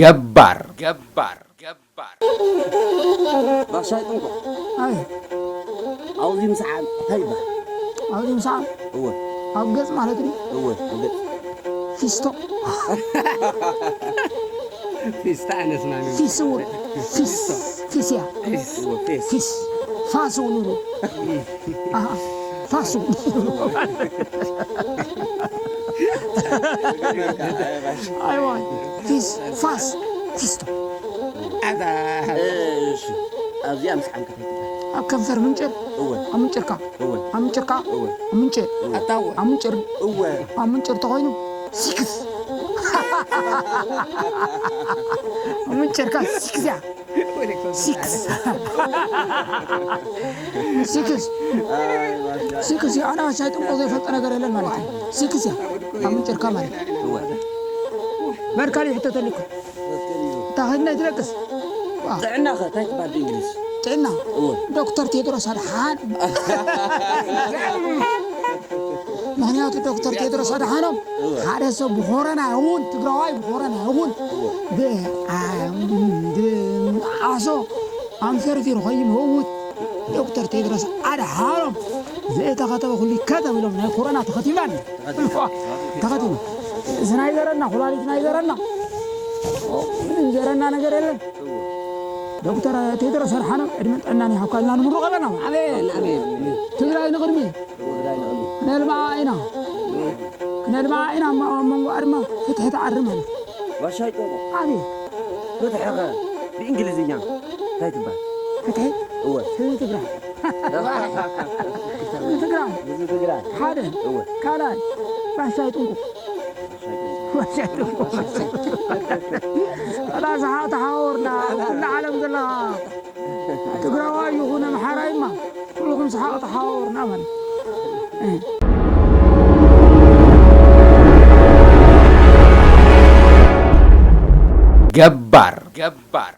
ገባር ገባር ገባር ባሻይ ጥንቁ ኣይ ኣብዚ ምሰዓል እንታይ ይበሃል? ኣብዚ ምሳዕ እወ ኣብ ገጽ ማለት እዩ። እወ ኣብ ገጽ ፊስቶ ፊስታ ኣነስማሚ ፊስ እውን ፊስ ፊስ እያ እወ ፌስ ፊስ ፋስ እውን ይብሉ። ኣሃ፣ ፋስ እውን ኣይዋ ፊስ ፋስ ፊስቶ ኣታ እሺ ኣብዚኣ ምስ ዓምካ እንታይ ትበሃል? ኣብ ከንፈር ምንጭር እወ ኣብ ምንጭርካ እወ ኣብ ምንጭርካ እወ ኣብ ምንጭ ኣታወ ኣብ ምንጭር እወ ኣብ ምንጭር ተኾይኑ ሲክስ ኣብ ምንጭርካ ሲክስ እያ ሲክስ ሲክስ ሲክስ እያ ኣና ሻይ ጥንቆ ዘይፈልጠ ነገር የለን ማለት እዩ ሲክስ እያ ኣብ ምንጭርካ ማለት እዩ እወ በል ካሊእ ሕተተሊኩም እታ ኸድና ይትለቅስ ጥዕናኸ እንታይ ትበሃል ብእንግሊዝ? ጥዕና እወ ዶክተር ቴድሮስ ኣድሓን ምክንያቱ ዶክተር ቴድሮስ ኣድሓኖም ሓደ ሰብ ብኮረና ይኹን ትግራዋይ ብኮረና ይኹን ብዓሶ ኣንፈርፊሩ ከይመውት ዶክተር ቴድሮስ ኣድሓኖም ዘይተኸተበ ኩሉ ይከተብ ኢሎም ናይ ኮረና ተኸቲባን ተኸቲቡ እዚ ናይ ዘረና ኩላሊት ናይ ዘረና ምንም ዘረና ነገር የለን ዶክተር ቴድሮስ ኣድሓኖም ዕድመን ጥዕናን ይሃብካ ኢልና ንምርቆ ኣለና ኣሜን ትግራይ ንቕድሚ ክነልምዓ ኢና ክነልምዓ ኢና ኣብ መንጎ ኣድማ ፍትሒ ተዓርም ኣለ ባሻይ ጥንቁ ኣቤት ፍትሕኸ ብእንግሊዝኛ እንታይ ትበሃል? ፍትሒ እወ ህዝቢ ትግራይ ህዝቢ ትግራይ ህዝቢ ትግራይ ሓደ እወ ካልኣይ ባሻይ ጥንቁ ባሻይ ጥንቁ ኣላ ሰሓቕ ተሓዋወርና ኣብ ኩሉ ዓለም ዘለኻ ትግራዋይ ይኹን ኣምሓራይማ ኩልኹም ሰሓቕ ተሓዋወርና ማለት ገባር ገባር